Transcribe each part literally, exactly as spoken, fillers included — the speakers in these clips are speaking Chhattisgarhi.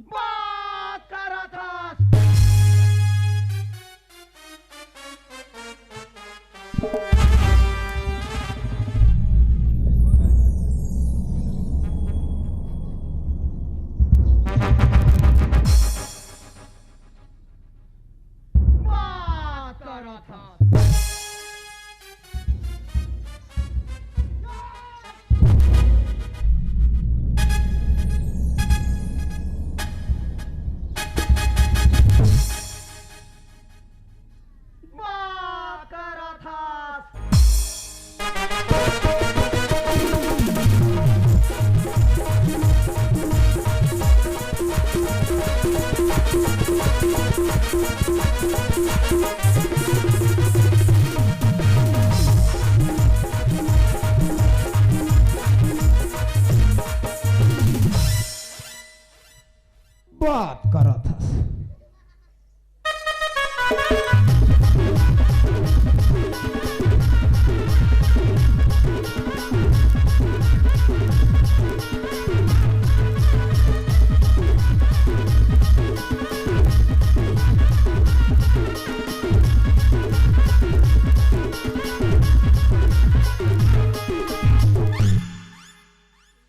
बात करत हस। बात करत हस। बात करत हस। बात करत हस।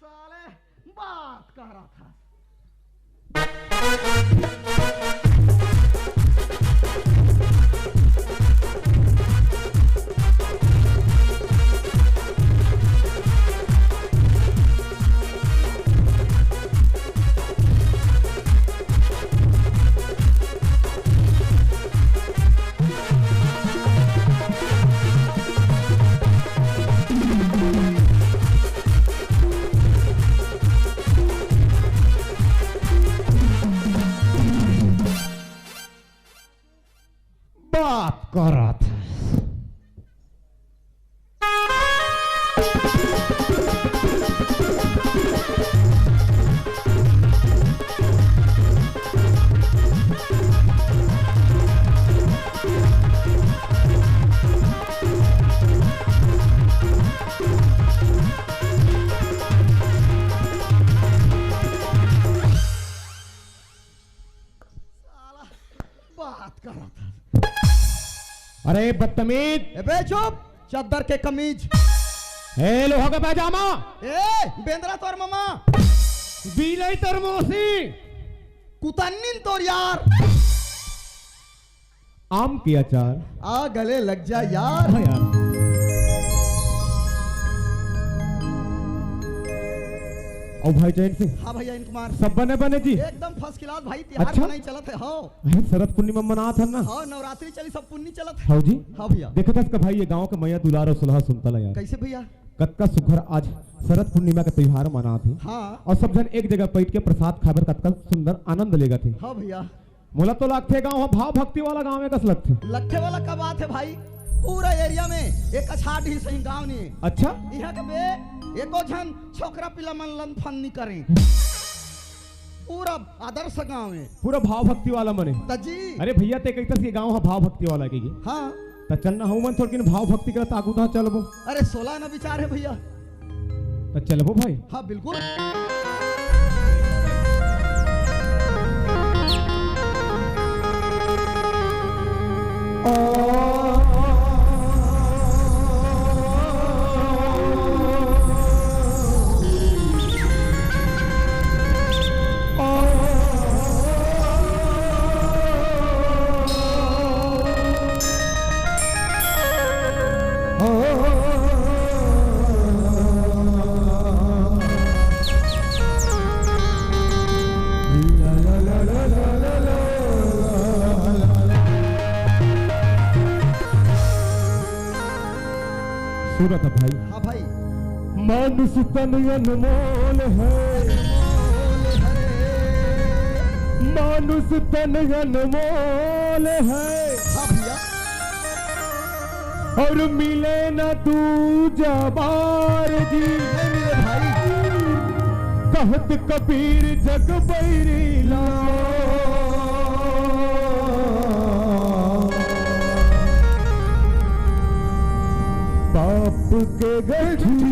साले बात करत हस। बात करत हस। साला बात करत हस। अरे बदतमीज। एबे चुप, चद्दर के कमीज। ए लोहा का पैजामा। ए बेंदरा तोर ममा। बिलाई तोर मौसी। कुतन्निन तोर यार। आम के अचार। आ गले लग जा यार। हाँ यार। अउ भाई जैन सिंह। हाँ भैया, इन कुमार। सब बने बने जी? एकदम फर्स्ट क्लास भाई, तिहार अच्छा? मनाई चलत हे, हाँ। अरे, शरद पूर्णिमा मनात हन ना? हाँ, नवरात्रि चली, सब पुन्नी चलत हे। हाँ जी। हाँ भैया। देखत हस का भाई, ये गांव के मया दुलार अउ सुलहा सुनता ला यार। कैसे भैया? कतका सुघर आज शरद पूर्णिमा का तिहार मनात हे। हाँ। अउ सब झन एक जगह बैठ के प्रसाद खाए बर कतका सुंदर आनंद लेगत हे। हाँ भैया। मोला तो लगथे गांव ह भाव भक्ति वाला गांव हे कस लगथे। लगथे वाला का बात हे भाई, पूरा एरिया में एक अछाड़ ही सही गांव नहीं हे। अच्छा? इहाँ के बे एको झन छोकरा पिला मन लंदफंद नहीं करे। पूरा आदर्श गांव हे। पूरा भाव भक्ति वाला मन हे। त जी। अरे भैया, ते कहिथस ये गांव ह भाव भक्ति वाला हे कहिके। हाँ। त चल ना, हमन थोड़किन भाव भक्ति करत आगू तहाँ चलबो। अरे सोला ना विचार हे भैया। त चलबो भाई। हाँ, बिल्कुल। बता भाई। हाँ भाई। मानुष तन अनमोल है। अनमोल है। मानुष तन अनमोल है। हाँ भैया। और मिले ना दूजा बार जी। नहीं मिले भाई। कहत कबीर जग बैरी लाओ। पाप के गठरी।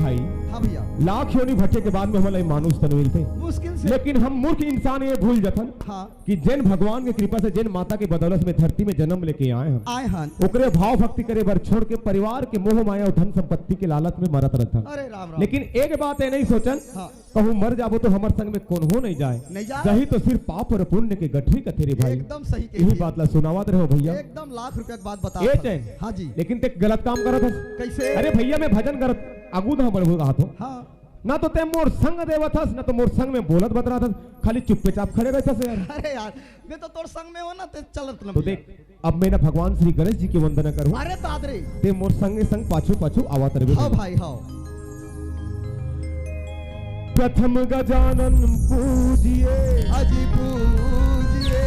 भाई, हाँ भैया। लाख योनि भटके के बाद में हमला ये मानुष तन मिलथे। मुश्किल से। लेकिन हम मूर्ख इंसान ये भूल जथन हाँ। कि जेन भगवान के कृपा से, जेन माता के बदौलत में धरती में जन्म लेके आए हन, आए हन। ओकरे भाव भक्ति करे बर छोड़ के परिवार के मोह माया और धन संपत्ति के लालच में मरत रहथन। अरे राम राम। लेकिन एक बात ये नहीं सोचन, हाँ। कहूँ मर जाबो तो हमर संग में कोनो नहीं जाए। नहीं जाए। जाही तो सिर्फ पाप और पुण्य के गठरी कथे रे भाई। एकदम सही कहे यही भैया। बात ला सुनावत रहो भैया। एकदम लाख रुपया के बात बता ये था। चैन। हाँ जी। लेकिन ते गलत काम करत हस। कैसे? अरे भैया, मैं भजन करत आगू ना बढ़बो कहा तो। हाँ। ना तो ते मोर संग देवत हस, ना तो मोर संग में बोलत बतरात हस, खाली चुप्पे चाप खड़े रहत हस यार। अरे यार, मैं तो तोर संग में हो ना, ते चलत तो लंबिया। देख, अब मैं ना भगवान श्री गणेश जी की वंदना करूँ। अरे दादरे। ते मोर संगे संग पाछू पाछू आवत रहे। हाँ भाई, हाँ। प्रथम गजानन पूजिए। अजी पूजिए।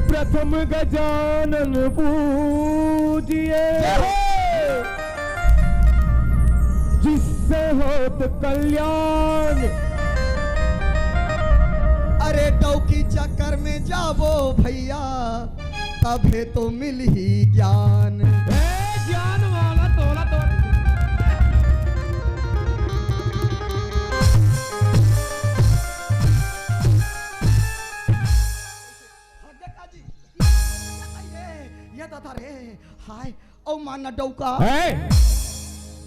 प्रथम गजानन पूजिए। जय हो। जिससे होत कल्याण। अरे डौकी चक्कर में जाबो भैया, तभे तो मिलही ज्ञान। ए, ज्ञान वाला तोला तो। ये दादा रे, हाय, ओ माना डौका। ए!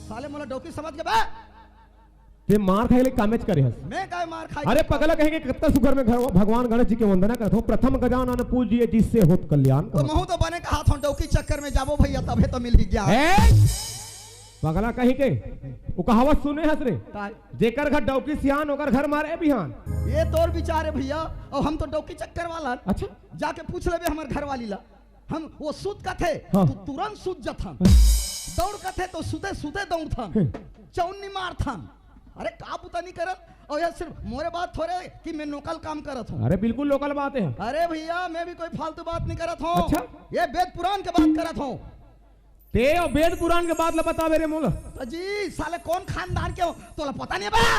साले मोला डौकी समझ के बे? ते मार खाए ले कामेच करे हस। मैं काय मार खाई? अरे पगला कहेंगे, कतका सुघर में घर भगवान गणेश जी के वंदना करत हो, प्रथम गजानन पूजिए जिससे होत कल्याण तो कहत। महू तो बने कहा था, डौकी चक्कर में जाबो भैया, तभे तो मिलही ज्ञान। ए? पगला कहीं के, वो कहावत सुने हस रे? काय? जेकर घर डौकी सियान, ओकर घर मारे बिहान। ये तोर विचार है भैया, और हम तो डौकी चक्कर वाला। अच्छा। जाके पूछ लेबे हमर घर वाली ला। हम वो सुत कथे, हाँ। तो तुरंत सुत जथन। दौड़ कथे तो सुते सुते दौड़थन। हम्म। चौन्नी मारथन। अरे का बुता नहीं करन? और यार सिर्फ मोरे बात थोड़े कि मैं लोकल काम करत हूँ। अरे बिल्कुल लोकल बात है। अरे भैया मैं भी कोई फालतू बात नहीं करत हूँ। अच्छा? ये वेद पुराण के बात करत हूँ। ते और वेद पुराण के बात ला बतावे रे मोला। तो जी साले कौन खानदान के हो? तोला पता नहीं बा?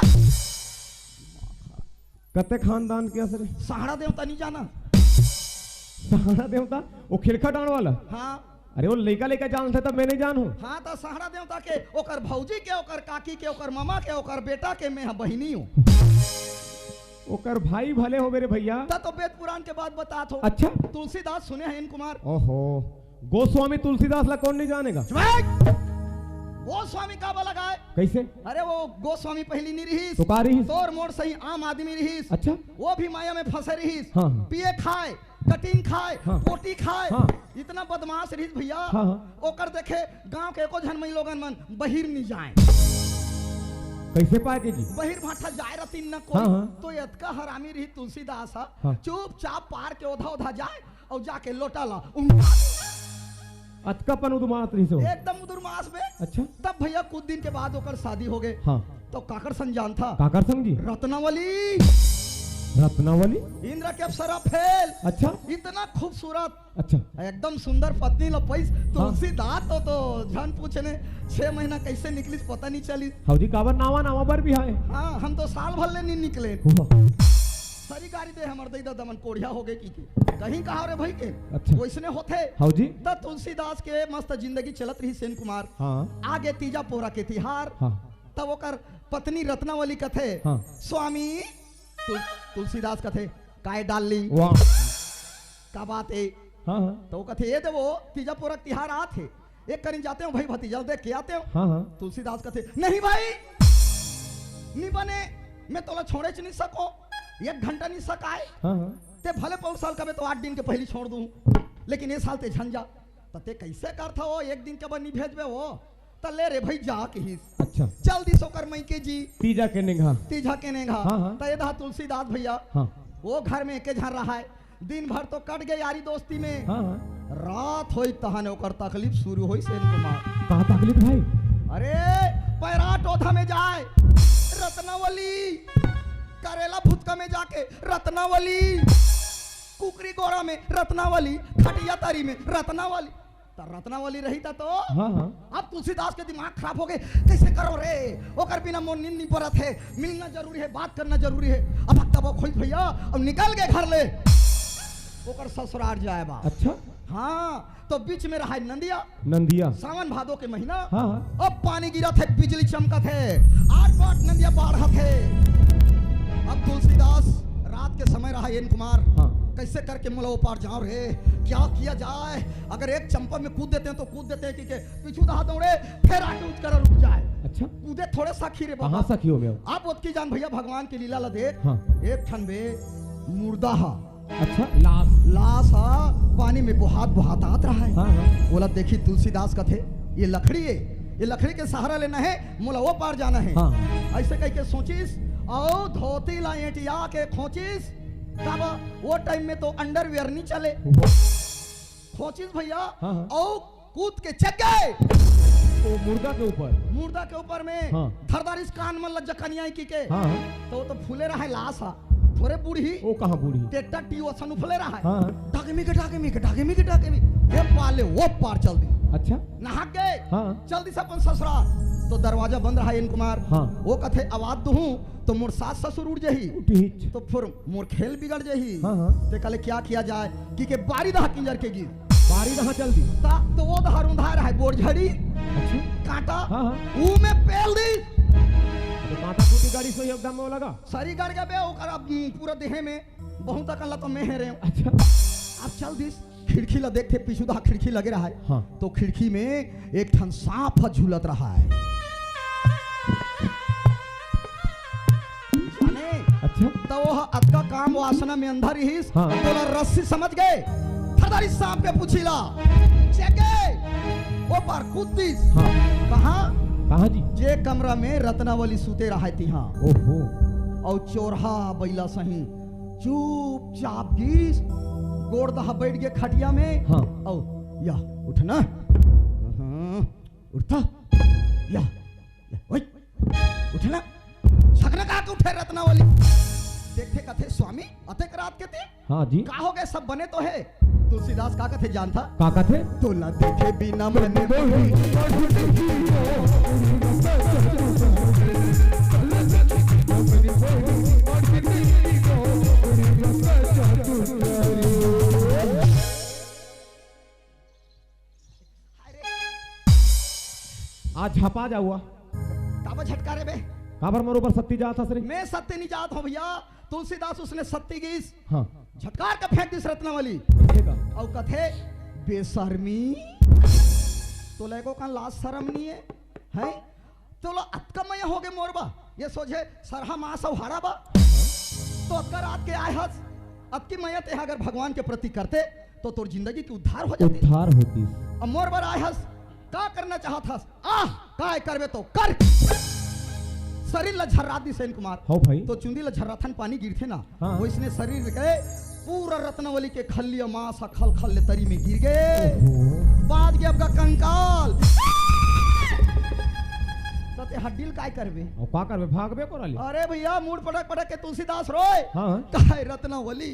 कते खानदान के असरे? सहाड़ा देवता नहीं जाना? सहाड़ा देवता? वो खिलखा डांड वाला? हाँ। अरे वो लइका लइका जानथे तब मैं नहीं जानहूँ। हाँ तो सहाड़ा देवता के, ओकर भौजी के, ओकर काकी के, ओकर मामा के, ओकर बेटा के मैं बहिनी हूँ। ओकर भाई भले हो मेरे भैया। ता तो वेद पुराण के बात बतात हो। अच्छा। तुलसीदास सुने हैं इन कुमार। ओहो, गोस्वामी तुलसीदास ला कौन नहीं जानेगा? चुप! गोस्वामी का बोला गाय? कैसे? अरे वो गोस्वामी पहली नहीं रहीस। तो का रहीस? तोर मोर सही आम आदमी रहीस। अच्छा। वो भी माया में फंसे रहीस। हाँ, हाँ। पिए खाए, कटिंग खाए, हाँ। पोटी खाए। हाँ। इतना बदमाश रहीस भैया। हाँ, हाँ। ओकर देखे गांव के एको झन मई लोगन मन बहिर नहीं जाए। कैसे पाए के जी? बहिर भाठा जाए रतिन न कोई। हाँ, हाँ। तो इतका हरामी रही तुलसीदास हा। हाँ। चुपचाप पार के ओधा ओधा जाए और जाके लोटा ला उंगा। अतका पन उदमात रहिस हो। एकदम उदुरमास बे। अच्छा। तब भैया कुछ दिन के बाद ओकर शादी हो गए। हाँ। तो काकर संग जानथा? काकर संग जी? रत्नावली। रत्नावली? इंद्र के अप्सरा फेल। अच्छा। इतना खूबसूरत। अच्छा। एकदम सुंदर पत्नी ल पइस। हाँ। तुलसीदास तो, तो झन पूछने, छह महीना कैसे निकलिस पता नहीं चलिस। हाँ जी, काबर नावा नावा बर भी है। हाँ, हम तो साल भर ले नहीं निकले। वाह। सरी गारी दे हमर दई ददा मन कोढ़िया हो गए की, की। कहीं कहा रे भाई के। अच्छा। वैसने होथे। हाँ जी। त तुलसीदास के मस्त जिंदगी चलत रही सेन कुमार। हाँ। आगे तीजा पोरा के तिहार। हाँ। तब ओकर पत्नी रत्नावली कथे, हाँ। स्वामी, तुल-, तुलसीदास कथे, "काय डार्लिंग?" वाह। का बात है? हाँ, हाँ। तो वो कथे, "ये दे वो, तीजा पोरा के तिहार आत हे। एक करिन जाते हो भाई भतीजा देख के आते हो।" हाँ, हाँ। तुलसीदास कथे, "नहीं भाई, नहीं बने, मैं तोला छोड़े च नहीं सको, एक घंटा नहीं सकाए। हाँ, हाँ। ते भले पौर साल कबे तो आठ दिन के पहली छोड़ दूँ, लेकिन ये साल ते झन जा।" तो ते कैसे करथा हो, एक दिन के बाद नहीं भेजबे हो? त ले रे भाई जा कहिस। अच्छा। चल दिस ओकर मइके जी। तीजा के नेंगा। तीजा के नेंगा। हाँ, हाँ। त ये दहा तुलसीदास भैया। हाँ। वो घर में एके झन रहाय। दिन भर तो कट गए यारी दोस्ती में। हाँ, हाँ। रात होई तहाने ओकर तकलीफ शुरू होई सेन कुमार। का तकलीफ भाई? अरे, पैराट ओधा में जाए, रत्नावली, करेला भुतका में जाके रत्नावली, कुकरी गोड़ा में रत्नावली, खटिया तरी में रत्नावली। त रत्नावली रही था तो हाँ, हाँ। अब तुलसीदास के दिमाग खराब हो गए, कैसे करो रे, ओकर बिना मोर नींद नहीं पड़त है, मिलना जरूरी है, बात करना जरूरी है। अब हक तब खोज भैया, अब निकल गए घर ले, ओकर ससुरार जाए बा। अच्छा। हाँ, तो बीच में रहा है नंदिया। नंदिया। सावन भादो के महीना। हाँ, हाँ। अब पानी गिरत है, बिजली चमकत है, आठ पाट नंदिया बाढ़त है। अब तुलसीदास रात के समय रहा एन कुमार, हाँ। कैसे करके मोला ओ पार जाओ रे, क्या किया जाए? अगर एक चंपा में कूद देते हैं तो कूद देते हैं कि के पीछू दहा दौड़े, फिर आके उचकर रुक जाए। अच्छा। कूदे थोड़े सखी रे बाबा। कहाँ सखी हो में? आप ओतकी जान भैया, भगवान की लीला ला देख। हाँ। एक ठन बे मुर्दा हा। अच्छा। लाश। लाश हा, पानी में बोहात बोहात आत रहा है। हाँ, हाँ। ओला देखी तुलसीदास कथे, ये लकड़ी है, ये लकड़ी के सहारा लेना है, मोला ओ पार जाना है। हाँ। ऐसे कह के सोचिस, अउ धोती ला एंटिया के खोचिस, तब वो टाइम में तो अंडरवियर नहीं चले। वो खोचिस भैया, हाँ, हाँ। अउ कूद के चढ़ गए। ओ मुर्दा के ऊपर। मुर्दा के ऊपर में हाँ। धरदारिस कान मन ल जकनिया की के। हाँ, हाँ। तो वो तो फूले रहा है लाश हा। थोड़े बूढ़ी। ओ कहाँ बूढ़ी? टेक्टर टीओ सन उफले रहा है। हाँ, हाँ। डागमी के, डागमी के, डागमी के, डागमी। ये पाले वो पार चल दी। अच्छा। नहा गए। हाँ। चल दी अपन ससुरार। तो दरवाजा बंद रहा एन कुमार। हाँ। वो कथे आवाज दूहूँ तो मोर सास ससुर उठ जाही। उठीच। तो फिर मोर खेल बिगड़ जाही। हाँ, हाँ। ते कहले क्या किया जाए कि के बारी दहा किंजर के गिस। बारी दहा चल दी। ता तो वो दहा रुंधा रहा है बोरझड़ी। अच्छा। कांटा। हाँ, हाँ। ऊ में पेल दी। तो कांटा टूटी गाड़ी सो एकदम में लगा। सरी गड़ गए बे, ओकर अब पूरा देहे में बहुत अकल तो मैं है रे। अच्छा। अब चल दिस। खिड़की ला देखते, पीछू दहा खिड़की लगे रहा है। हाँ। तो खिड़की में एक ठन सांप ह झूलत रहा है। जाने? अच्छा। तो वो अतका काम वासना में अंधा रहिस, हाँ। तो ओला रस्सी समझ गए। धरदारी सांप के पूछी ला, चेके, वो पार कूद दिस। हाँ। कहाँ? कहाँ जी? जे कमरा में रत्नावली सूते रहा है तिहाँ। ओहो। और चोरहा बैला सही चुपचाप गिस, गोड़ दहा बैठ गए खटिया में। हाँ। औ, या, उठना। हाँ, उठता। या, या, ओए, उठना। सकना का के उठे रत्नावली। देखते कथे, "स्वामी, अतेक रात के ते?" हाँ जी। का हो गए, सब बने तो है? तुलसीदास का कथे जानता? का कथे? तोला देखे बिना मन मोही। आज झपा जाऊआ। काबर झटका रे बे? काबर मोर ऊपर सत्ती जात हस रे? मैं सत्ती नहीं जात हूँ भैया। तुलसीदास उसने सत्ती गिस। हाँ। झटकार के फेंक दिस रत्नावली। ठीक है। अउ कथे, "बेशर्मी, तोला एको कन लाज शरम नहीं है, हैं? तोला अतका मया हो गे मोर बा, ये सोझे सरहा मांस अउ हाड़ा बा। तो अतका रात के आए हस, अतकी मया ते अगर भगवान के प्रति करते, तो तोर जिंदगी के उद्धार हो जाती। उद्धार होती। अब मोर बर आए हस, का करना चाहत हस?" आह, काय करबे तो कर। शरीर ला झर्रा दिस एन कुमार। हो भाई। तो चुंदी ला झर्राथन पानी गिरथे ना, हाँ। वइसने शरीर के पूरा रत्नावली के खल्ली अउ मांस ह खल खल ले तरी में गिर गे। ओहो। बाज गे अब का कंकाल। त ते हड्डी ल काय करबे? अउ का करबे? भागबे कोरा ले। अरे भैया, मुड़ पटक पटक के तुलसीदास रोए। हाँ। काय रत्नावली,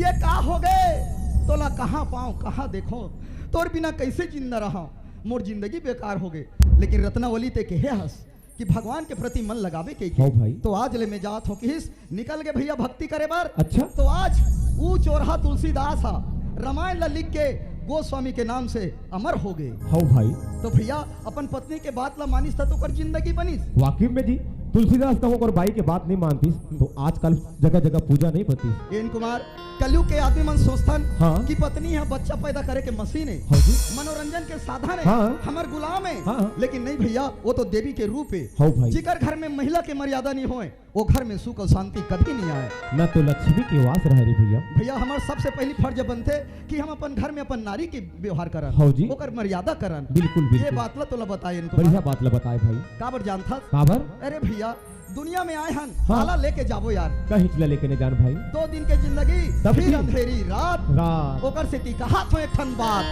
ये का हो गे? तोला कहाँ पाऊं, कहाँ देखो? तोर बिना कैसे जिंदा रहा? मोर जिंदगी बेकार हो गे। लेकिन रत्नावली ते कहे हस कि भगवान के प्रति मन लगावे के। हौ भाई। तो आज ले मैं जात हूँ किहिस, निकल गे भैया भक्ति करे बर। अच्छा। तो आज ऊ चोरहा तुलसीदास हा रामायण ला लिख के गोस्वामी के नाम से अमर हो गे। हौ भाई। तो भैया अपन पत्नी के बात ला मानिस त तो ओकर जिंदगी बनिस। वाकई में जी, तुलसीदास कहूँ ओकर बाई के बात नहीं मानतिस तो आजकल जगह जगह पूजा नहीं पतिस। एन कुमार, कलयुग के आदमी मन सोचथन हाँ। कि पत्नी ह बच्चा पैदा करे के मशीन है, हाँ जी। मनोरंजन के साधन है, हाँ। हमर गुलाम है। हाँ। लेकिन नहीं भैया, वो तो देवी के रूप है। हाँ भाई। जिकर घर में महिला के मर्यादा नहीं होए, वो घर में सुख और शांति कभी नहीं आए। न तो लक्ष्मी के वास रहे रे भैया। भैया, हमार सबसे पहली फर्ज बनथे कि हम अपन घर में अपन नारी के व्यवहार करन, हाँ जी। ओकर मर्यादा करन। बिल्कुल, ये बिल्कुल। बात ला तोला बताए इनको बढ़िया बात। बात ला बताए भाई। काबर जानथस? काबर? अरे भैया, दुनिया में आए हन, हाँ। काला लेके जाबो यार। कहीं चला लेके नहीं जान भाई। दो दिन के जिंदगी, तब फिर की? अंधेरी रात। रात। ओकर सेती कहात हों एक ठन बात।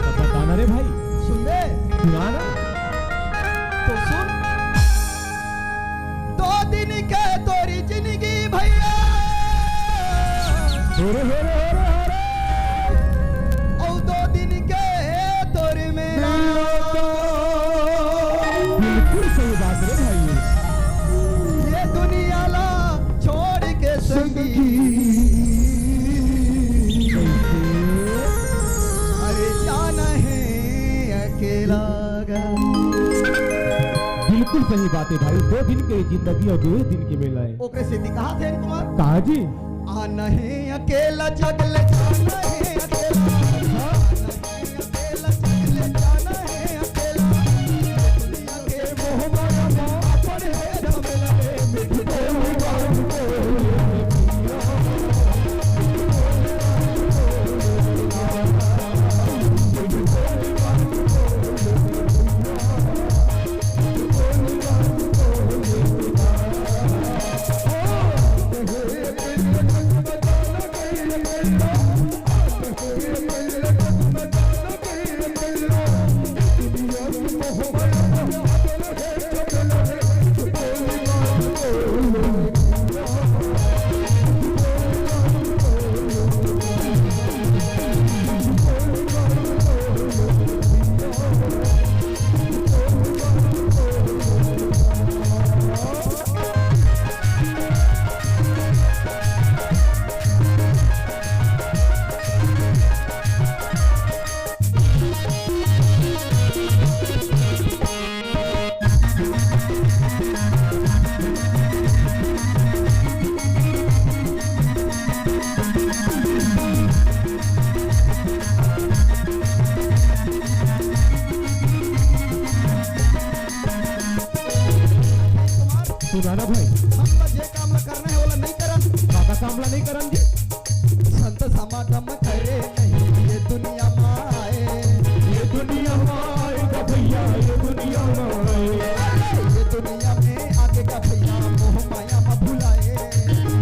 तब बताना रे भाई। सुन ले। सुना ना। तो सुन। दो दिन के तोरी जिंदगी भैया। अरे, अरे, अरे, अरे। और दो दिन के तोरी मेला। बिल्कुल सही बात रे भाई। ये दुनिया ला छोड़ के संगी। अरे जाना है अकेला। बिल्कुल सही बात है भाई, दो दिन के जिंदगी और दो दिन के मेला है। ओकरे सेती कहाथे कुमार। कहा जी? आना है अकेला जगले जाना है अकेला। हाँ। आना है अकेला जगले जाना है अकेला। सुनाना भाई। हम तो जे काम ला करना है, ओला नहीं करन। काका काम ला नहीं करन जी। संत समागम करे नहीं ये दुनिया माए। ये दुनिया माए का भैया, ये दुनिया माए। ये दुनिया में आके का भैया मोह माया में भुलाए।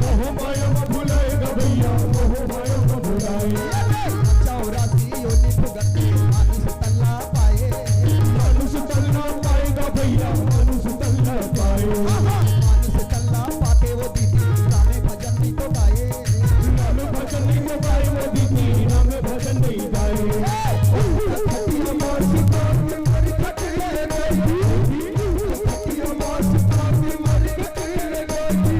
मोह माया में भुलाए का भैया, मोह माया में भुलाए। चौरासी ओली भुगत मानुष तल्ला पाए। मानुष तल्ला पाए का भैया, मानुष तल्ला पाए। आहा, मानुष तल्ला पाके वो दीदी रामे भजन नहीं तो गाए। रामे भजन नहीं तो गाए वो दीदी, रामे भजन नहीं गाए। ए, खटिया मार सुता के मर खटिया गई। खटिया मार सुता के मर खटिया गई।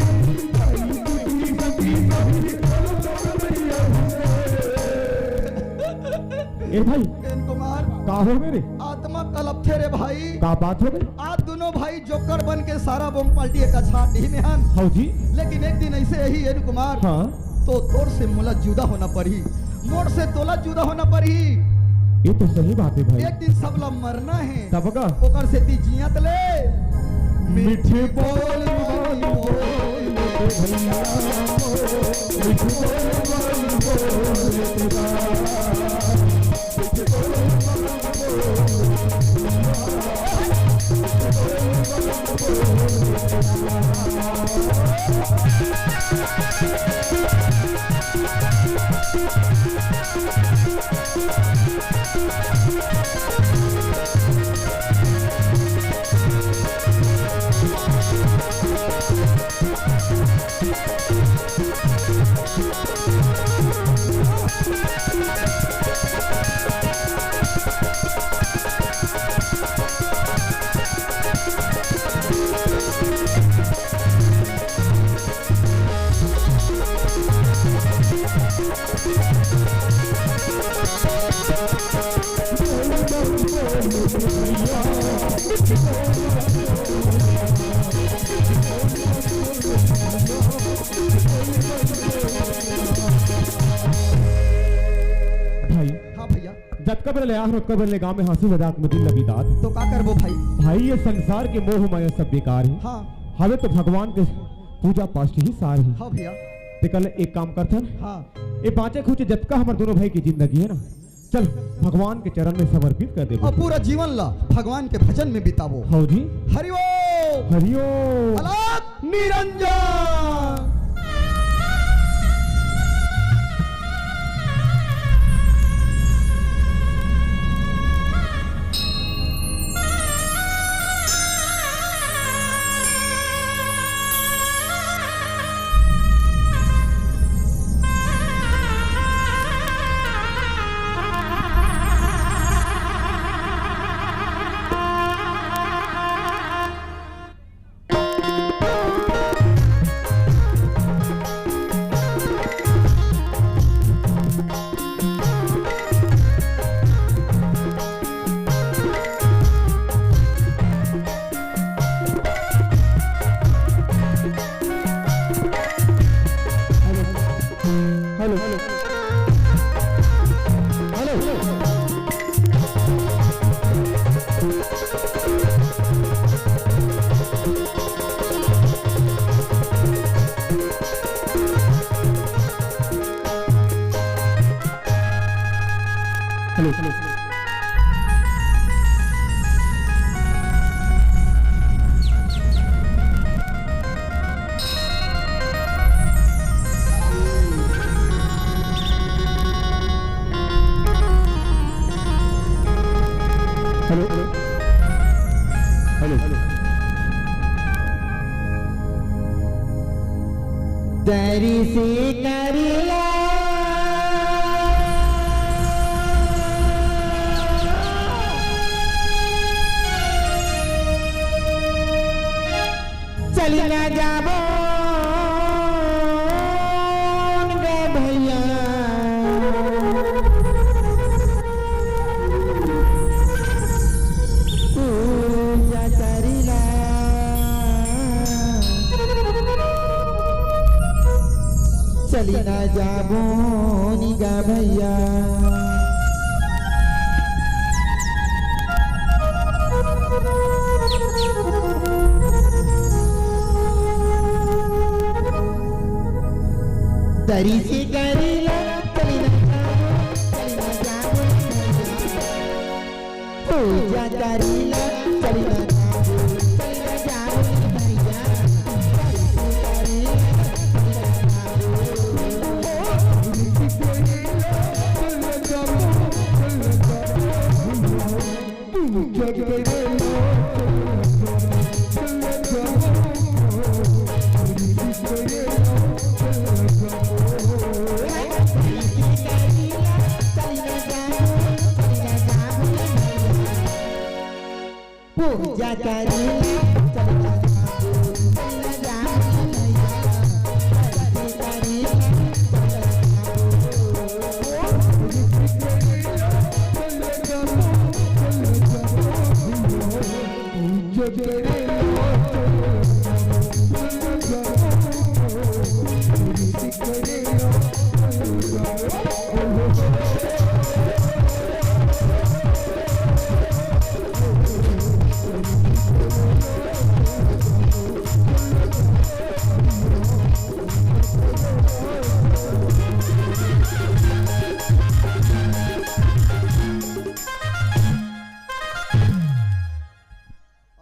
ए भाई, एन कुमार, का हो गे रे? आत्मा कलपथे रे भाई। का बात हो गे? आज दोनों भाई जोकर बन के सारा बोंग पार्टी एक छाट ही में हन। हौ जी। लेकिन एक दिन ऐसे ही एन कुमार, हाँ। तो तोर से मोला जुदा होना पड़ही, मोर से तोला जुदा होना पड़ही। ये तो सही बात है भाई। एक दिन सब ला मरना है। तब का? ओकर सेती जियत ले मीठे बोल बोल बोल भैया, मीठे बोल बोल बोल। भाई, हाँ भैया। जतका बेर ले आए हन, ओतका बेर ले गाँव में हँसी मजाक में दिन ल बितात। तो का करबो भाई? भाई, ये संसार के मोह माया सब बेकार हे। हाँ। हवे तो भगवान के पूजा पाठ ही सार हे। हाँ भैया। तेकर ले एक काम करथन। हाँ। ये बाँचे खुचे जतका हमर दोनों भाई के जिंदगी हे ना, चल, भगवान के चरण में समर्पित कर देबो। अउ पूरा जीवन ला भगवान के भजन में बिताबो। हव जी। हरि ओम। हरि ओम। अलख Niranjan. Hello. Hello. Hello. Hello. Hello. Hello. दरी से करिला। चली ना जाबो गे भैया। पूजा करिला। चली ना जाबो निगा भैया। दरी से करिला, चली ना जाबो, चली ना जाबो। पूजा करिला, चली ना जाबो, चली ना जाबो, भैया। पूजा करी, चल जा, चल जा,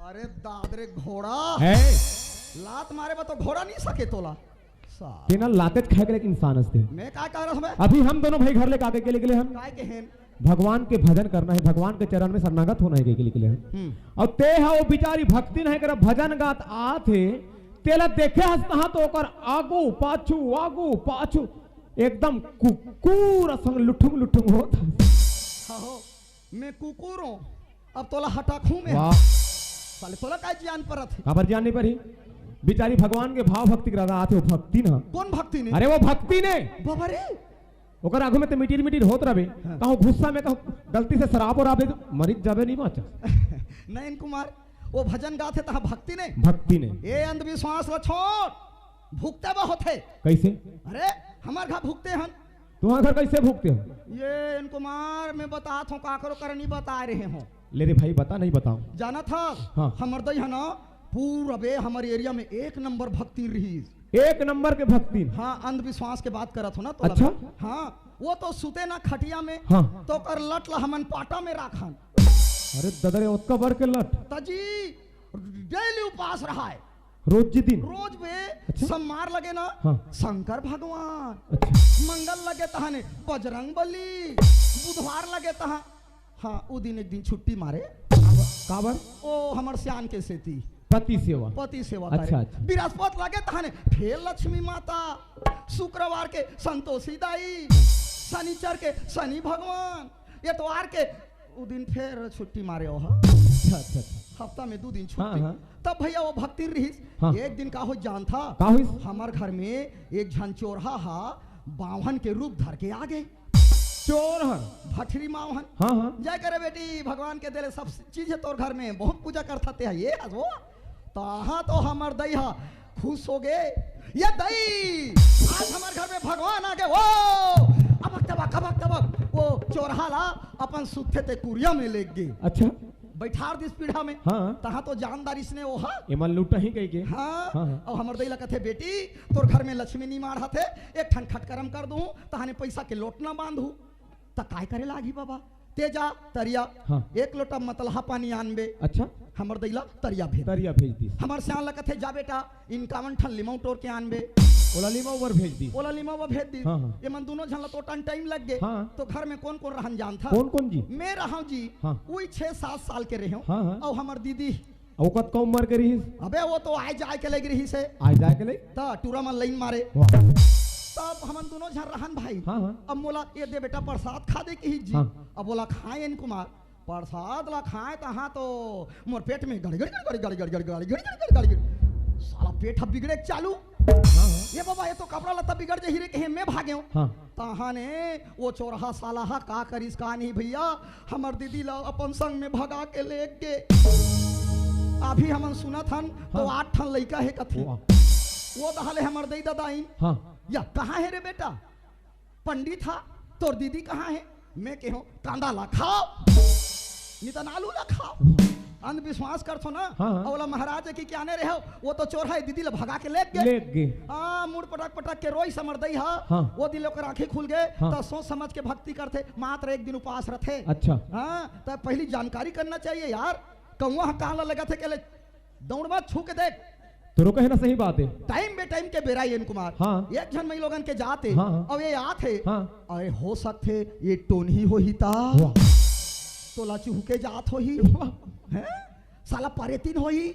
अरे दादरे घोड़ा। है। लात मारे बा तो घोड़ा नहीं सके तोला। साला। तेना लातेच खाए के लेकिन इंसान हस्ते। मैं का कह रहा हूँ मैं? अभी हम दोनों भाई घर ले का के लिए हम? काय के हेन? भगवान के भजन करना है, भगवान के चरण में शरणागत होना है के लिए हम। हम्म। अउ ते हा वो बिचारी भक्तिन हे, कर भजन गात आत हे, तेला देखे हस तहाँ तो ओकर आगू पाछू, आगू पाछू, एकदम कुकुर संग लुठुंग लुठुंग होत हे। हाँ हो। मैं कुकुर हूँ, अब तोला हटाखू मैं। वाह। साले तोला का जियान परत हे? काबर जियान नहीं परी? बिचारी भगवान के भाव भक्ति के रंगा आथे, वो भक्तिन। कौन भक्तिन? अरे वो भक्तिन। बाबा रे। ओकर आगू में तो मिटिर मिटिर होत रहे। हाँ। कहूँ गुस्सा में कहूँ गलती से शराब और आप दे दो, मरित जाबे नहीं बाँचा। नयन कुमार, वो भजन गाथे तहाँ भक्तिन। भक्तिन। ये अंधविश्वास ला छोड़, भुगते बर होथे। कैसे? अरे, हमर घर भुगते हन। तुम्हार घर कैसे भुगते हो? ये इनको मार में बतात हों, काकरो कर नहीं बता रहे हों। ले रे भाई, बता, नहीं बताओ। जानत हस? हाँ। हमर दई हे ना, पूरा बे हमर area में एक नंबर भक्तिन रहिस। एक नंबर के भक्तिन। हाँ, अंधविश्वास के बात करत हो ना तो अच्छा। लगा। हाँ, वो तो सुते ना खटिया में, हाँ। तो ओकर लट ला हमन पाटा में राखन। अरे ददा रे, ओतका बर के लट। तजी डेली उपास रहाय। रोज जी दिन? रोज बे। अच्छा। सोमवार लगे ना, हाँ। शंकर भगवान। अच्छा। मंगल लगे तहाने बजरंग बली। बुधवार लगे तहा, हाँ, उ दिन एक दिन छुट्टी मारे। काबर? ओ हमर सियान के सेती। पति सेवा। पति सेवा अच्छा, करे। अच्छा। बृहस्पति लगे तहाने फेर लक्ष्मी माता। शुक्रवार के संतोषी दाई। शनिचर के शनि भगवान। एतवार के उ दिन फेर छुट्टी मारे ओह। अच्छा, अच्छा, अच्छा। हफ्ता में दू दिन छुट्टी। हाँ, हाँ। तब भैया वो भक्ति रहिस। हाँ। एक दिन का हो जानथा? का होइस? हमर घर में एक झन चोरहा हा बावन के रूप धर के आ गे। चोर हर? भठरी मावन। हाँ, हाँ। जय करे बेटी, भगवान के देले सब चीज है तोर घर में, बहुत पूजा करथा ते है, ये हस वो। तहाँ तो हमर दई हा खुश हो गे। ये दई, आज हमर घर में भगवान आ गे। वो अबक तबक, अबक तबक, वो चोरहा ला अपन सुत्थे ते कुरिया में लेग गे। अच्छा। बैठार दिस पीढ़ा में। हाँ। तहाँ तो जानदारिस ने वो हा। एमन लूटा ही कहिके। हाँ। हाँ, हाँ। अब हमर दई ला कथे, "बेटी, तोर घर में लक्ष्मी नी माढ़त हे, एक ठन खटकरम कर दूँ, तहाने पैसा के लोटना बांधहूँ।" त काय करे लागही बाबा? ते जा तरिया, हाँ। एक लोटा मतलहा पानी आनबे। अच्छा। हमर दई ला तरिया भेज। तरिया भेज दिस। हमर सियान ला कथे, "जा बेटा, इनकावन ठन लिमऊ टोर के आनबे।" ओला लिमऊ बर भेज दिस। ओला लिमऊ बर भेज दिस। हाँ, हाँ। एमन दूनों झन ला तो टन टाइम लग गे। हाँ। तो घर में कोन कोन रहन जानथा? कोन कोन जी? मैं रहंव जी, हाँ। उही छह सात साल के रहेंव। हाँ, हाँ। अउ हमर दीदी। अउ कतका उमर के रहिस? अबे वो तो आय जाय के लइक रहिस हे। आय जाय के लइक? त टूरा मन लाइन मारे। वाह। तब हमन दूनों झन रहन भाई। हाँ, हाँ। अब मोला ये दे बेटा प्रसाद खा दे कहिस जी। हाँ। अब ओला खाएन कुमार, प्रसाद ला खाएन तहाँ तो मोर पेट में गड़गड़ गड़गड़ गड़गड़ गड़गड़ गड़गड़ गड़गड़ गड़गड़। साला पेट ह बिगड़े चालू। हाँ, हाँ। ये बाबा, ये तो कपड़ा लत्ता बिगड़ जाही रे, कहे मैं भागेंव। हाँ। तहाने वो चोरहा साला हा का करिस का नहीं भैया, हमर दीदी ला अपन संग में भगा के लेग गे। अभी हमन सुनत हन तो हाँ। आठ ठन लइका हे कथे। वाह। वो दहाले हमर दई ददा आइन। हाँ। या कहाँ हे रे बेटा? पंडित हा, तोर दीदी कहाँ हे? मैं केहेंव, कांदा ला खाव, नितन आलू ला खाव। अंधविश्वास करथो ना, हाँ, हाँ। अउ ओला महाराज के कियाने रहेव, वो तो चोरहा हे, दीदी ला भगा के लेग गे। लेग गे। हाँ, मुड़ पटक पटक के रोइस हमर दई हा, हाँ। वो दिन ले ओकर आँखी खुल गे, हाँ। त सोच समझ के भक्ति करथे, मात्र एक दिन उपास रथे। अच्छा। हाँ, त पहली जानकारी करना चाहिए यार, कौआ हा कान ला लगथे के ले दौड़ मत, छू के देख। तोरो कहना सही बात हे। टाइम बे टाइम के बेरा एन कुमार। हाँ। एक झन मई लोगन के जात हे, हाँ, हाँ। अउ ये आत हे। हाँ। अरे हो सकथे ये टोनही होही ता। वाह। तोला चुहू के जात होही। वाह। हैं? साला परेतिन होही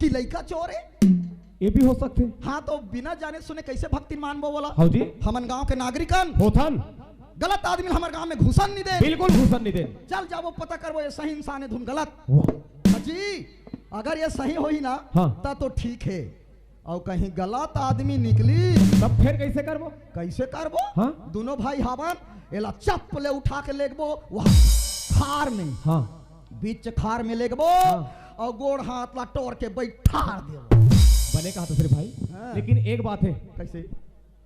कि लइका चोर हे? ये भी हो सकथे। हाँ, तो बिना जाने सुने कइसे भक्तिन मानबो बोला? हव जी। हमन गांव के नागरिकन। होथन। गलत आदमी ल हमर गांव में घुसन नी दे। बिल्कुल घुसन नी दे। चल जाबो पता करबो ये सही इंसान हे धुन गलत। वाह। जी, अगर ये सही होही ना, हाँ। त तो ठीक हे। अउ कहीं गलत आदमी निकली तब फेर कइसे करबो? कइसे करबो? हाँ। दूनों भाई हावन, एला चप ले उठा के लेगबो वहाँ खार में। हाँ। बीच खार में लेगबो हाँ। अउ गोड़ हाथ ला टोर के बैठार देबो। बने कहा तो फिर भाई, हाँ। लेकिन एक बात हे। कइसे?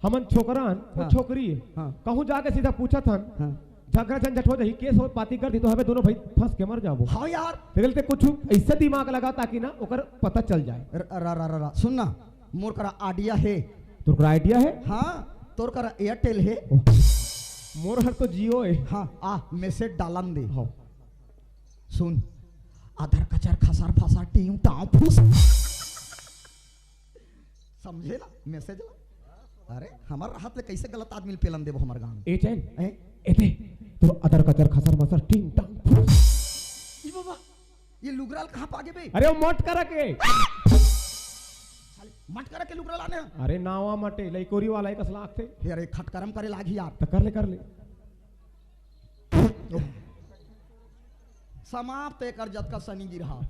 हमन छोकरा हन, वो हाँ। छोकरी हे। हाँ। कहूँ जाके सीधा पूछत हन, हाँ। झगड़ा झंझट हो जाही, केस हो पाती कर दी तो हमें दूनों भाई फंस के मर जाबो। हाँ यार। तेरे ते कुछ अइसे दिमाग लगा ताकि ना ओकर पता चल जाए। र-, र-, र-, र-, र-, सुन ना, मोर करा idea हे। तोर करा idea हे? हाँ, तोर करा Airtel हे। मोर हर तो Jio हे। हाँ, आ, message डालन दे। हाँ। सुन, अदर कचर खसर फसर टीम टाँव फूस। समझे ना message ला? अरे, हमर हाथ ले कइसे गलत आदमी ल पेलन देबो हमर गांव में? ए चैन, हैं? एते, तो अदर कचर खसर मसर टीम टाँव फूस। ई बाबा, ये लुगरा ल कहाँ पागे बे? अरे, वो मटकरा के। साले, मटकरा के लुगरा लाने हैं? अरे, नावा मटे, लइकोरी वाला एक असला आखथे। हे, अरे, खटकरम करे लागी यार। त कर ले, कर ले। समाप्त एकर जतका सनी गिरहा,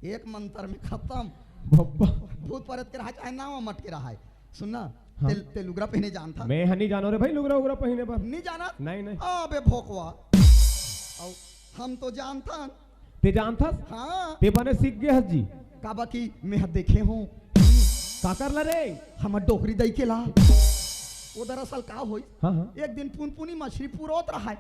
एक मंत्र में खत्म। बब्बा। भूत प्रेत के रहा चाहे नावा मटके रहा है। सुन ना, हाँ। ते, ते लुगरा पहिने जानथा? मैं ह नी जानो रे भाई, लुगरा उगरा पहिने बर। नी जानत? नहीं, नहीं। अबे भोकवा। अउ हम तो जानथन। ते जानथस? हाँ। ते बने सीख गे हस जी। काबा कि मैं ह देखे हूँ। काकर ला रे? हमर डोकरी दई के ला। वो दरअसल का होई, हाँ, हाँ। एक दिन पुनपुनी मछरी पुरोत रहाय।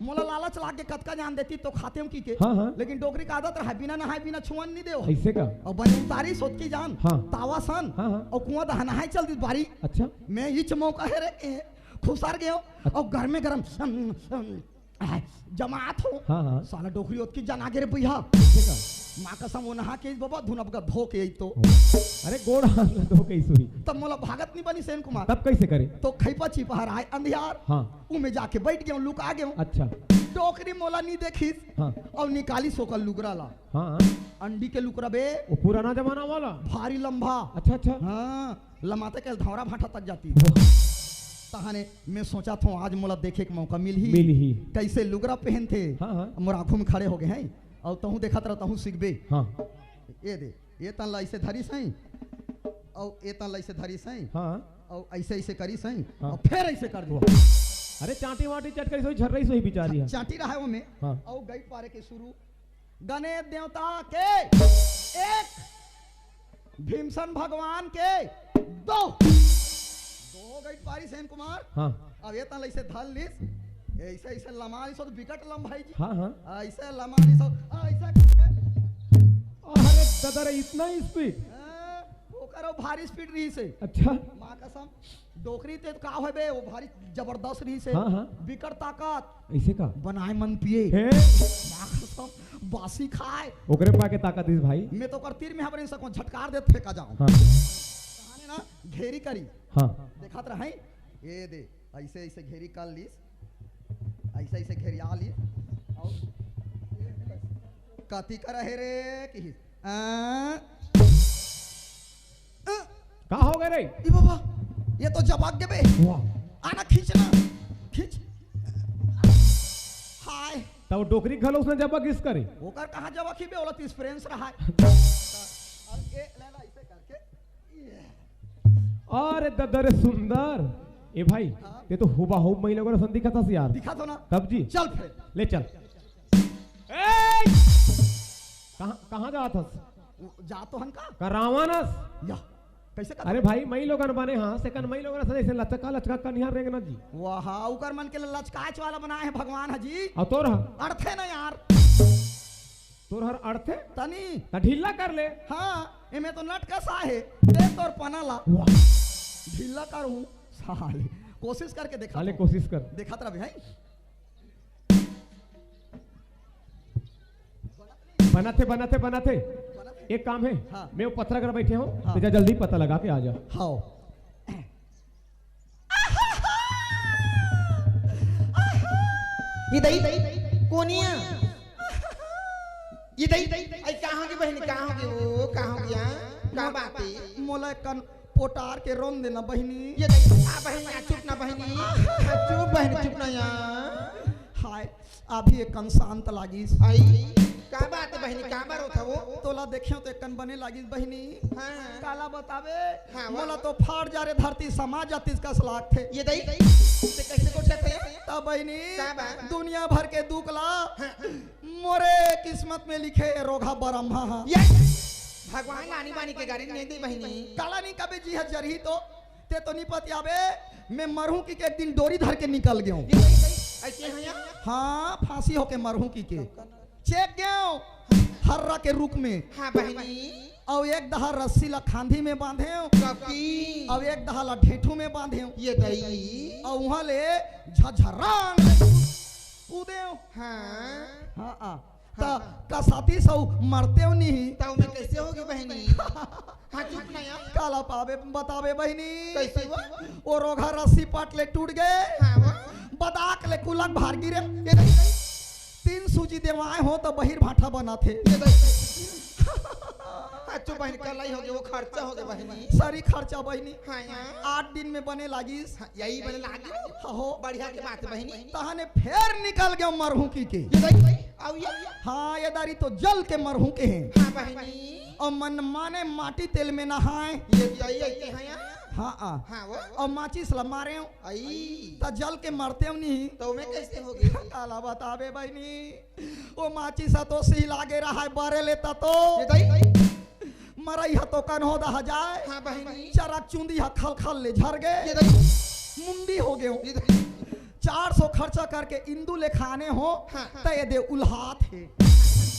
मोला लालच लाग के कतका जान देती तो खाते हूँ की के। हाँ, हाँ। लेकिन डोकरी का आदत रहाय, बिना नहाए, बिना छुअन नहीं देव। ऐसे का? और बने उतारी सोच की जान, हाँ। तावा सन, हाँ, हाँ। और कुआं दहा नहाए चल दी बारी। अच्छा। मैं इच मौका है रे, ए, खुसर गयो। अच्छा। और गर्मे गर्म, अम, अम, आ, जमात हो। हाँ, हाँ। साला डोकरी ओतकी जना गे रे भैया। ठीक है। माँ कसम वो नहा के बाबा धुन अब धो के आई तो। अरे गोड़ हाथ ला धो के आई सुई। तब मोला भागत नहीं बनी सेन कुमार। तब कैसे करे? तो खैपा छिपा हर आए अंधियार। हाँ। उमे जाके बैठ गयो, लुका गयो। अच्छा। डोकरी मोला नहीं देखिस। हाँ। और निकाली सोकर लुगरा ला। हाँ। अंडी के लुगरा बे। वो पुराना जमाना वाला? भारी लंबा। अच्छा, अच्छा। हाँ। लमाते के धौरा भाटा तक जाती। वाह। तहाने मैं सोचा थो आज मोला देखे के मौका मिलही। मिलही। कैसे लुगरा पहनथे। हाँ, हाँ। मोर आँखों में खड़े हो गए हैं। और तहूँ देखत रह, तहूँ सीखबे। हाँ। ये दे, ये तन ला ऐसे धरी सही, और ये तन ला ऐसे धरी सही, हाँ। और ऐसे ऐसे करी सही, हाँ। और फिर ऐसे कर दे। वाह। अरे चांटी वाटी चट करी सोई, झर्रई सोई बिचारी है। चांटी रहा है वो में। हाँ। और गई पारे के शुरू गणेश देवता के एक, भीमसेन भगवान के दो। दो गई पारी सेन कुमार। हाँ। अब ये तन ऐसे धर लिस, ऐसे ऐसे लमा लिस, तो विकट लम भाई जी। हाँ, हाँ। ऐसे लमा लिस, ऐसे करके। अरे दादा रे, इतना स्पीड? हाँ, ओकर भारी स्पीड रही से। अच्छा। माँ कसम। डोकरी ते का होय बे, वो भारी जबरदस्त रही से। हाँ, हाँ। बिकट ताकत। ऐसे का? बनाए मन पिए। हे? माँ कसम, बासी खाए। ओकरे पा के ताकत इस भाई। मैं तो ओकर तीर में हबरे सको झटकार दे फेंका जाऊं। हाँ। कहाने ना घेरी करी। हाँ। देखत रहे, ये दे, ऐसे ऐसे घेरी कर लीस, ऐसे ऐसे घेरिया लीस, और कति कर रहे रे कि आ, का हो गए रे? ई बाबा, ये तो जबाक देबे। वाह। आना खींचना, खींच। हाय। तब डोकरी घलो उसने जबाक किस करे? ओकर कहाँ जबाक ही बे, ओला तो स्प्रेंस रहा है। अब ये ले ला, इसे करके, ये। अरे ददर सुंदर, ए भाई, हाँ। ये तो हुबाहुब महिला को रसन दिखा था यार। दिखा तो ना। तब जी। चल फिर। ले चल। ए! कहाँ, कहाँ जात हस? जा तो हन का? का रावण अस? या, कैसे कर? अरे भाई, मई लोगन बने हाँ, सेकन मई लोगन असन ऐसे लचका, लचका कनिहा रेंगना जी। वाह, उकर मन के लचकाच वाला बनाए हैं भगवान ह जी। और तोर ह? अड़थे ना यार। तोर हर अड़थे? तनी। त ढीला कर ले। हाँ, एमे तो नट कसा है, दे तोर पना ला। वाह। ढीला करूँ, साले। कोशिश करके देखा साले, तो। कोशिश कर। देखा तेरा भाई। बनाथे, बनाथे, बनाथे। एक काम है, हाँ। मैं वो पथरा कर बैठे हूँ, हाँ। तो जा जल्दी पता लगा के आ जा। हाँ। ये दई, कोनिया। ये दई, आई कहाँ की बहन, कहाँ की वो, कहाँ गया? का बात है? मोला कन पोटार के रोन देना बहिनी। ये देख, आ बहिनी, आ चुप ना बहिनी। आ चुप बहिनी, चुप ना यार। हाय, अभी एक कन शांत लागिस। आई, का बात है बहिनी, का बार होता वो? तोला देखियो तो एक कन बने लागिस बहिनी। हाँ। काला बतावे, हाँ, वाह। मोला तो फाड़ जा रे धरती, समाज जातिस कस लागथे। ये दई, ते कैसे को छत है? तब बहिनी, का बात? दुनिया भर के दुख ला, हाँ। मोरे किस्मत में लिखे रोघा बरम्हा हा। ये भगवान लानी बानी के गाड़ी नहीं दे बहिनी। काला नहीं कबे जी है जरही तो, ते तो नहीं पतियाबे, मैं मरहूं कि एक दिन डोरी धर के निकल गयो। ये सही, सही। ऐसे हैं यार? हाँ, फांसी होके मरहूं कि के। चेक गयो, हर्रा के रुख में। हाँ बहिनी। और एक दहा रस्सी ला खांधी में बांधे हो। कबकी। और एक दहा ला ढेठू में बांधे हो। ये दई। और वहां ले झझरांग कूदे हो। हाँ। हाँ, आ। त हाँ। कसाती सौ मरते हो नहीं। त मैं कैसे होगी बहिनी? हाँ, चुप ना यार। काला पावे, बतावे बहिनी। कैसे हुआ? वो रोघा रस्सी पाट ले टूट गए। हाँ, वो? बदाक ले कुलक भार गिरे। ये कैसे? तीन सूजी देवाए हो तो बहिर भाटा बना थे। ये कैसे? हाँ, चुप बहिनी, कलाई होगी, वो खर्चा होगी बहिनी। सारी खर्चा बहिनी। हाँ, यार। आठ दिन में बने लागिस। हाँ, यही बने लागिस। हाँ, हो। बढ़िया के बात बहिनी। तहाने फेर निकल गयो मरहूं की के। ये भाई, भाई, आओ ये। हाँ, ये दारी तो जल के मरहूं के हैं। हाँ, बहिनी। और मन माने माटी तेल में नहाए। ये, ये, ये, ये, हाँ, यार। हाँ, आ। हाँ, वो। और माचिस ला मारे हो। आई। त जल के मरते हो नहीं। तो मैं कैसे होगी? काला बतावे बहिनी। वो माचिस तो सी लागे रहा है, बरे लेता तो। ये दाई? मरई ह तो कन हो दहा जाए। हाँ, बहिनी। चरक चुंदी ह खल खल ले झर गए। ये दाई? मुंडी हो गेंव। चार सौ खर्चा करके इंदू ले खाने हो, हाँ। त ये दे उल्हात हे।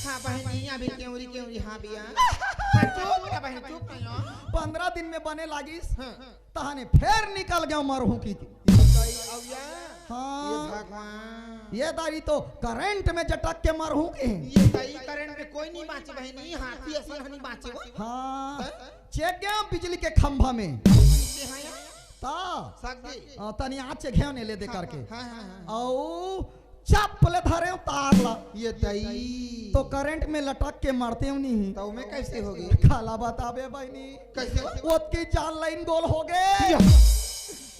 हाँ बहिनी, अभी केवरी केवरी, हाँ भैया। हाँ, चुप ना बहिनी, चुप ना हो। पंद्रह दिन में बने लागिस, हाँ। तहाने फेर निकल गेंव मरहूँ कहिके। अउ या? हाँ। ये भगवान। ये दारी तो करंट में जटक के मरहूँ कहे। ये दाई, करंट में कोई नहीं बाँचे बहिनी, हाथी असन नहीं बाँचे वो। हाँ। हाँ? चेक गेंव बिजली के खंभा में। ये हाँ या? ता। सक दे। अ, तनी आँच घेंव ने ले दे हाँ, करके। हाँ, हाँ, हाँ, हाँ। अउ चप ले धरेंव तार ला। ये दाई। तो करंट में लटक के मरतेंव नहीं। तो मैं कैसे हो गई? काला बताबे बहिनी। कैसे हो? ओतकी जान लाइन गोल हो गे। या।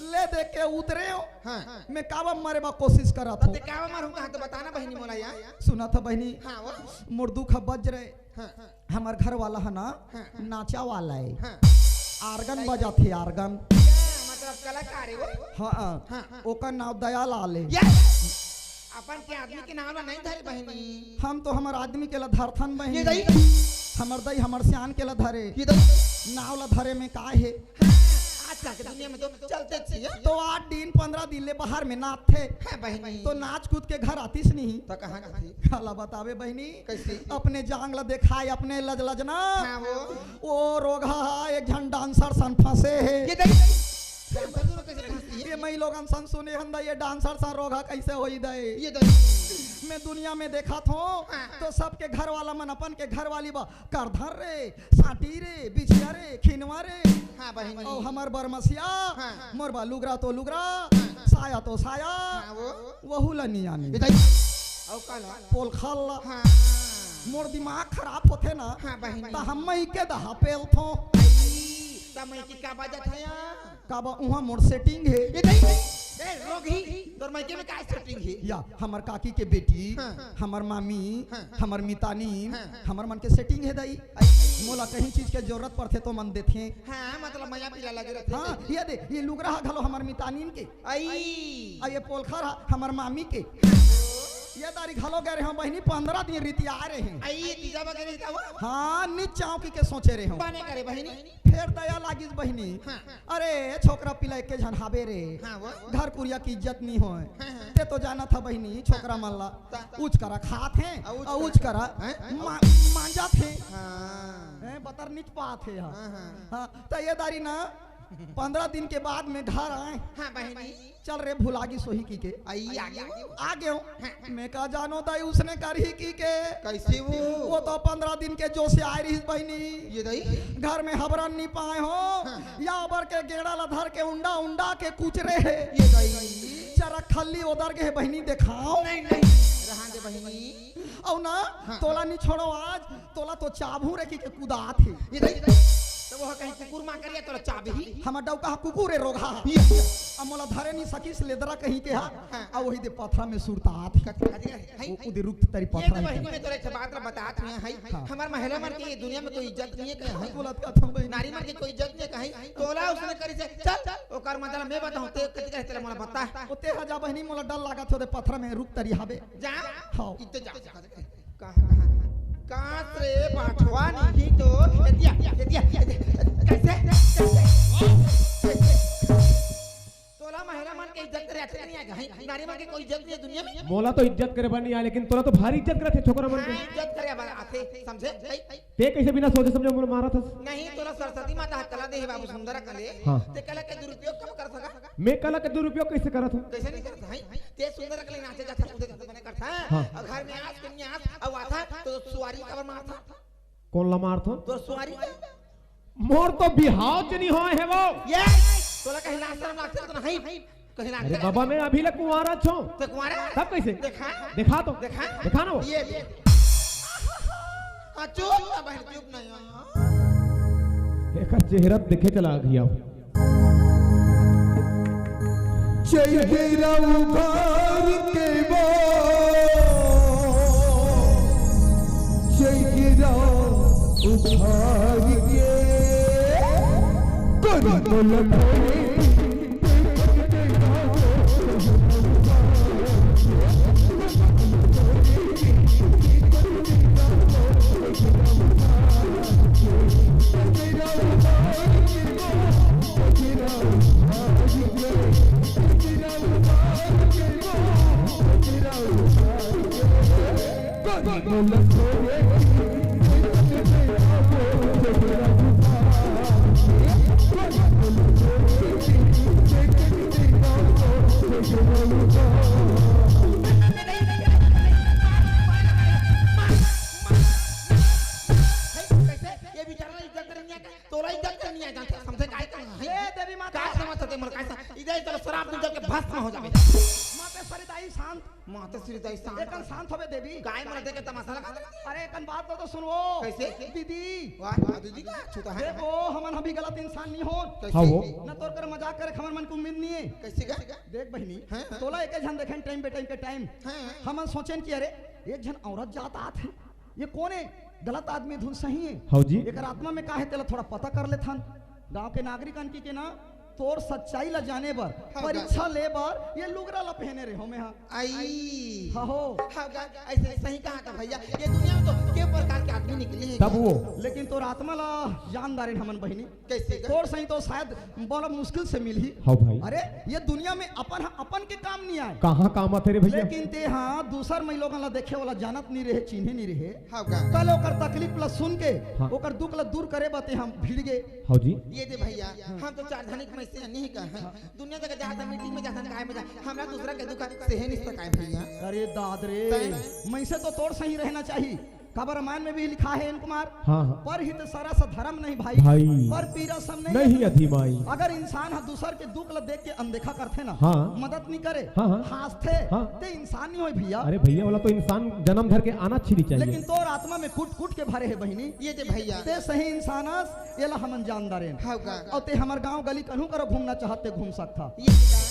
ले दे के उतरेंव। हाँ। मैं काबर मरे बर कोशिश करत तो हों। ते काबर मरहूँ कहा तो बताना बहिनी मोला या। सुनत हस बहिनी। हाँ, वो। मोर दुख बज रहे। हाँ। हमर घर वाला ह ना, हाँ, हाँ। नाचा वाला हे। हाँ। आर्गन बजाथे, आर्गन। या, मतलब कलाकार हे वो? हाँ, हाँ। हाँ, हाँ। ओकर नाव दयालाल हे। या! अपन के आदमी के नाव ला नहीं धरे बहिनी। हम तो हमर आदमी के ला धरथन बहिनी। ये दाई? हमर दाई हमर सियान के ला धरे। ये दाई? नाव ला धरे में का हे? हाँ, आजकल के दुनिया में तो चलते छिए। तो आठ दिन, पंद्रह दिन ले बाहर में नाचथे। हाँ बहिनी। तो नाच कूद के घर आतिस नहीं। तो कहाँ जाथे? काला बताबे बहिनी। कैसे? अपने जांग ला देखाय, अपने लज लजना। हाँ, वो। वो रोगहा हा, एक झन डांसर सन फंसे हे। ये दाई, डांसर दोनों कैसे फंसती है? ये मइलोगन सन सुने हन दा, ये डांसर सन रोगहा कैसे होई दाई? ये दाई। मैं दुनिया में देखत हों, हाँ। तो सबके घर वाला मन अपन के घर वाली बर करधन रे, साटी रे, बिछिया रे, खिनवा रे। हाँ, बहिनी। अउ हमर बरमसिया, हाँ। मोर बर लुगरा तो लुगरा, हाँ। साया तो साया, हाँ, वो। वहू ला नी आनी। ये दाई। अउ का ला? पोलखल ला। हाँ। मोर दिमाग खराब होथे ना, हाँ, बहिनी। त हम मइके दहा पेलथों। आई, त मइके का बजत हे या? काबर उहाँ मोर सेटिंग हे। ये दाई, ए, रोगही, तोर मइके में का सेटिंग हे? या, हमर काकी के बेटी, हाँ। हमर मामी, हाँ। हमर मितानी, हाँ। हमर मन के सेटिंग हे दाई। आई। मोला कहीं चीज के जरूरत पड़थे तो मन देथे। हाँ, मतलब मया पीला लगे रहिथे। हाँ, ये दे, ये लुगरा हा घलो हमर मितानीन के। आई। अउ ये पोलखर हा हमर मामी के। ये दारी घलो गे रहेंव बहिनी, पंद्रह दिन रितियाय रहेंव। आई, ये तीजा बगे रहिथे वो? हाँ, नी चाहूँ कहिके सोचे रहेंव। बने करे बहिनी। फेर दया लागिस बहिनी। हाँ। अरे, छोकरा पिला एके झन हाबे रे। हाँ, वो। घर कुरिया के इज्जत नी होय। हाँ, हाँ। ते तो जानत हस बहिनी, छोकरा मन ला ता-, ता-, उच करा खात हे, अउ उच अउ करा, उच करा हैं? मा-, मांजत हे। हाँ। हैं, बतर नीच पात हे, हाँ। हाँ, हाँ। हाँ, त ये दारी ना, पंद्रह दिन के बाद में घर आएंव। हाँ, बहिनी। चल रे, भुला गिस होही कहिके। आई, आ गेंव। आ गेंव। हाँ। मैं का जानों दाई उसने करही कहिके। कैसे वो? वो तो पंद्रह दिन के जोश आय रहिस बहिनी। ये दाई? घर में हबरन नी पाए हों। हाँ। या अबर के गेड़ा ला धर के उंडा उंडा के कुचरे हे। ये दाई? चरक खल्ली ओदर गे हे बहिनी, देखाओ। नहीं, नहीं। रहन दे बहिनी। अउ ना, हाँ। तोला नी छोड़ों आज, तोला तो चाबहूँ रे कहिके कुदात हे। ये दाई, त वो कहीं कुकुर माँ करिया तोला चाबही। हमर डौका हा कुकुर हे रोगहा। ये। अब मोला धरे नी सकिस लेदरा कहीं के हा। हाँ। अउ वही दे पथरा में सुरतात हे। कथी, कथी, कथी, वो कहीं उदे रुख तरी ये पथरा तो हे। बहिनी, मैं तोला एक बात ला बतात हों, हैं? हाँ। हमर महिला मन के ये दुनिया में कोई इज्जत नहीं हे, कहीं। बोलत का था बहिनी? नारी मन के कोई इज्जत नहीं हे, कहीं। तोला उसने करिस हे, चल, ओकर मतलब मैं बताहूँ, ते कथी कहे, तेला मोला बता। ओ ते हा जा बहिनी, मोला डर लागत हे, ओदे पथरा में रुख तरी हाबे। जा। हाँ। इत्ते जा। कहाँ, कहाँ? कांच रे बाठवा नहीं तो, एतिया, एतिया, एतिया। कैसे? कैसे? कैसे? तोला महिला मन के इज्जत करे आथे नहीं आय, नारी मन के कोई इज्जत नहीं हे दुनिया में। मोला तो इज्जत करे बर नहीं आय, लेकिन तोला तो भारी इज्जत करे आथे छोकरा मन के। हाँ, इज्जत करे बर आथे, समझे? ते कइसे बिना सोचे समझे मोला मारत हस? नहीं, तोला सरस्वती माता ह कला दे हे बाबू, सुंदर कले। हाँ। ते कला के दुरुपयोग कब कर सका? मैं कला के दुरुपयोग कइसे करत हूँ? कइसे नहीं करत हस? ते सुंदर कले नाचे जात हस, कूदे जात हस, बने करत हस। हाँ। अउ घर में आस के नहीं आस, अउ आत हस, तो सुवारी काबर मारत हस? कोन ला मारत हस? तोर सुवारी के? मोर तो बिहाव च नहीं होय हे वो। ये, तोला कहीं लाज शरम लागथे तो नहीं? कहीं ना अरे बाबा, मैं अभी ले कुंवारा छो। ते कुंवारा? तब कैसे? देखा? देखा तो। देखा? देखा ना वो। ये, ये। हाँ, चुप ना बहन, चुप ना यार। एकर चेहरा देखे चला गया। चेहरा उभार के वो, चेहरा उभार के, कर तो लखोरे। कैसे? ये बेचारा इज्जत नहीं है क्या? तोला इज्जत नहीं है, जानते? समझे काय का है? ए, देवी माता। काय समझते मोर, काय सम-, इधर चलो, शराब तुम जल के भस्म हो जावे। माता सरिता ही शांत। माता सरिता ही शांत। एकन शांत होवे देवी। काय मोला देख के तमाशा लगा देती है? अरे, एकन बात तो, तो सुनवो। कैसे? दीदी। वाह, वाह, दीदी का छूता है। देखो, हमन अभी गलत इंसान नहीं हो। कैसे? हाँ, वो। न तोर कर मजाक करे, हमन मन को उम्मीद नहीं है। कैसे का? देख बहिनी, हाँ, हाँ। तोला एक झन देखेन time पे time पे time। हाँ, हाँ। हमन सोचेन कि अरे, एक झन औरत जात आत है। ये कोन हे? गलत आदमी धुन सही हे। हव जी। एकर आत्मा में का हे, तेला थोड़ा पता कर लेथन। गांव के नागरिकन की के ना, तोर सच्चाई ला जाने बर, हव गा। परीक्षा ले बर ये लुगरा ला पहने रहे हो में हा। आई। हव हो। हव गा, ऐसे सही कहा था भैया, ये दुनिया में तो के प्रकार के आदमी निकले हैं। तब वो। लेकिन तोर आत्मा ला जान डारेन हमन बहिनी। कैसे गा? तोर सही तो शायद बड़ा मुश्किल से मिलही। हव भाई। अरे, ये दुनिया में अपन ह अपन के काम नहीं आए। कहाँ काम आथे रे भैया? लेकिन ते हा दूसर मई लोगन ला देखे वाला जानत नहीं रहे, चिन्हे नहीं रहे। हव गा। कल ओकर तकलीफ ला सुन के, हाँ। ओकर दुख ला दूर करे बर ते हा भिड़ गे। हव जी। ये दे भैया, हम तो चार धनिक में से नहीं कहा। दुनिया जगह जात हा, meeting में जात हा, काय में जात हा, हमरा दूसरा के दुख सेहे नहीं सकाय भैया। अरे दाद रे, तैं? मइसे तो तोर सही रहना चाहिए। काबर रामायण में भी लिखा है, एन कुमार, हाँ, हाँ। परहित सरस धरम नहीं भाई, भाई। पर पीरा सम नहीं नहीं अधिमाई। अगर इंसान ह दूसर के दुख ल देख के अनदेखा करथे ना, हाँ। मदद नहीं करे, हाँ, हाँ। हाँसथे, हाँ। ते इंसान नहीं होय भैया। अरे भैया, वाला तो इंसान जन्म धर के आना अच्छी नहीं चाहिए। लेकिन तोर आत्मा में कूट कूट के भरे है बहिनी। ये दे भैया। ते सही इंसान अस, एला हमन जान डारेन। हव गा। अउ ते हमर गांव गली कहूं करो घूमना चाहत ते घूम सकथा। ये गा।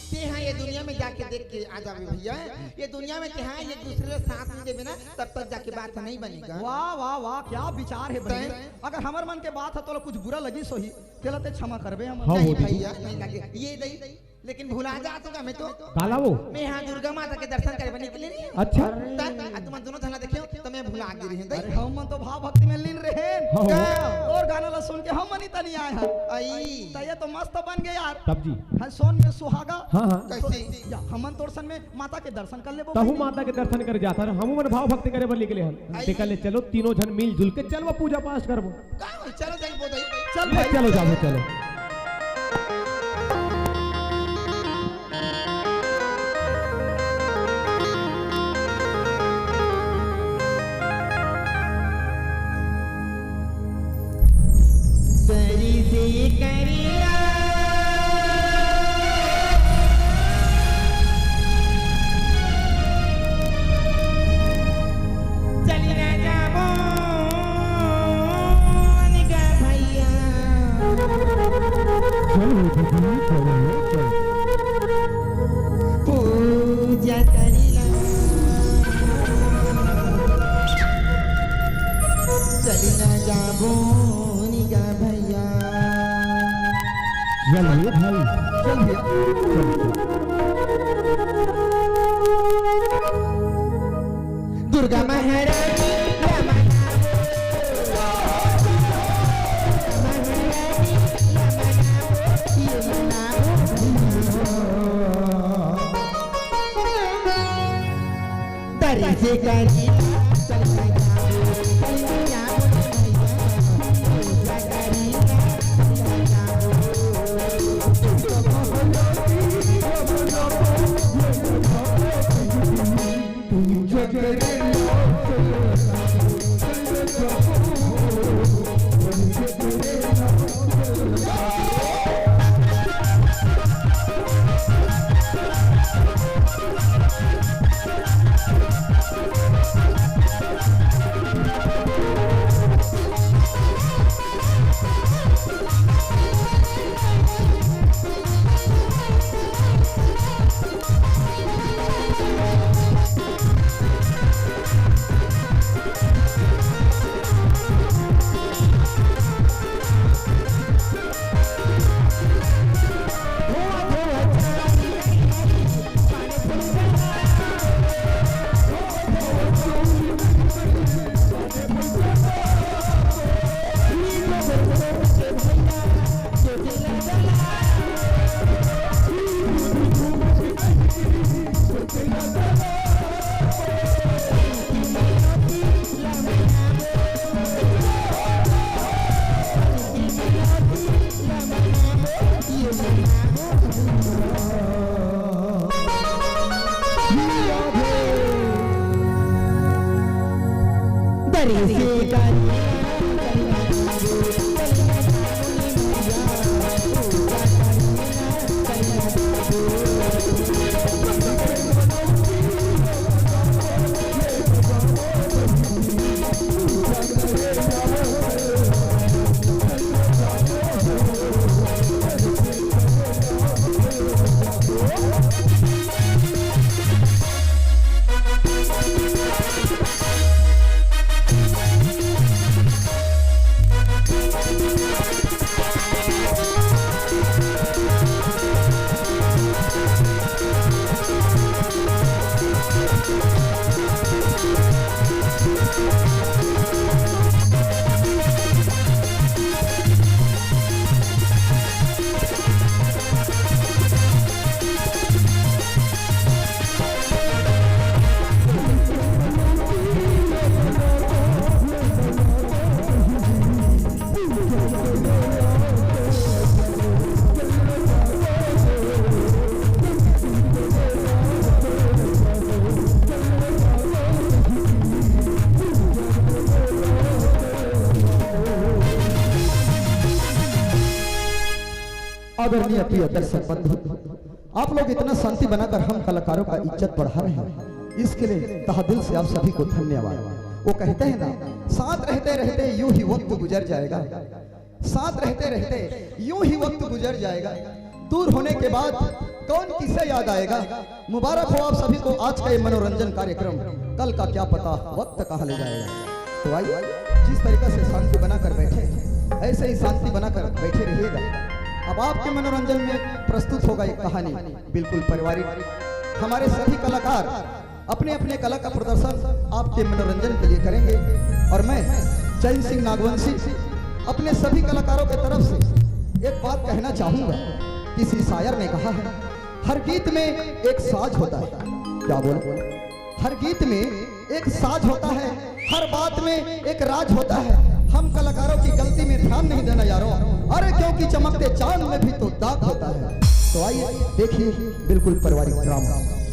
ते हा ये दुनिया में जाके देख के आ जाबे भैया। ये दुनिया में ते हा एक दूसरे ला साथ नहीं देबे ना, तब तक जाके बात नहीं बनेगा। वाह, वाह, वाह, क्या विचार है बहिनी। तैं? अगर हमर मन के बात ह तोला कुछ बुरा लगिस होही, तेला ते क्षमा करबे हमन। हाँ, नहीं वो दीदी। भैया, नहीं लगे। ये दई, लेकिन भुला जात होगा मैं तो। काला वो? मैं हा दुर्गा माता के दर्शन करे बर निकले रहे। अच्छा। तब, आ तुमन दोनों झन ला देखेंव, त मैं भुला गे रहेंव दई। अरे, हमन तो भाव भक्ति में लीन रहेन। हाँ, हाँ। और गाना ला सुन के हमन इतना नहीं आए हैं। आई। त ये तो मस्त बन गए यार। तब जी। हाँ, सोन में सुहागा। हाँ, हाँ। कैसे? या, हमन तोर सन में माता के दर्शन कर लेबो तहु कहीं। माता के दर्शन करे जात हन, हमू मन भाव भक्ति करे बर निकले हन। आई। तेकर ले चलो, तीनों झन मिलजुल के चलबो, पूजा पाठ करबो। का होई? चलो जाई बोल दई। चल ले, भाई। चलो जाबो, चलो। करी से करिया। चली ना जाबो निका भैया। चलो दीदी, चलो, चलो। पूजा करिला। चली ना जाबो निका भैया। चलिए भाई, चलिए। दुर्गा महारानी, रामा नाम। दुर्गा महारानी, रामा नाम। ये नाम। दर्ज करी, चल भैया, चल भैया, बोल भैया, पूजा करी, चल भैया। आदरणीय प्रिय दर्शक बंधु, आप लोग इतना शांति बनाकर हम कलाकारों का इज्जत बढ़ा रहे हैं, इसके लिए तहे दिल से आप सभी को धन्यवाद। वो कहते हैं ना, साथ रहते रहते यूं ही वक्त गुजर जाएगा, साथ रहते रहते यूं ही वक्त गुजर जाएगा, दूर होने के बाद कौन किसे याद आएगा। मुबारक हो आप सभी को आज का ये मनोरंजन कार्यक्रम, कल का क्या पता वक्त कहाँ ले जाएगा। तो आइए, जिस तरीका से शांति बनाकर बैठे हैं, ऐसे ही शांति बनाकर बैठे रहिएगा। अब आपके मनोरंजन में प्रस्तुत होगा एक कहानी, बिल्कुल पारिवारिक। हमारे सभी कलाकार अपने अपने कला का प्रदर्शन आपके मनोरंजन के लिए करेंगे। और मैं चैन सिंह नागवंशी अपने सभी कलाकारों की तरफ से एक बात कहना चाहूंगा। किसी शायर ने कहा है, हर गीत में एक साज होता है। क्या बोले? हर गीत में एक साज होता है, हर बात में एक राज होता है। हम कलाकारों की गलती में ध्यान नहीं देना यारों, अरे क्योंकि चमकते चांद में भी तो दाग होता है। तो आइए देखिए बिल्कुल पारिवारिक ड्रामा।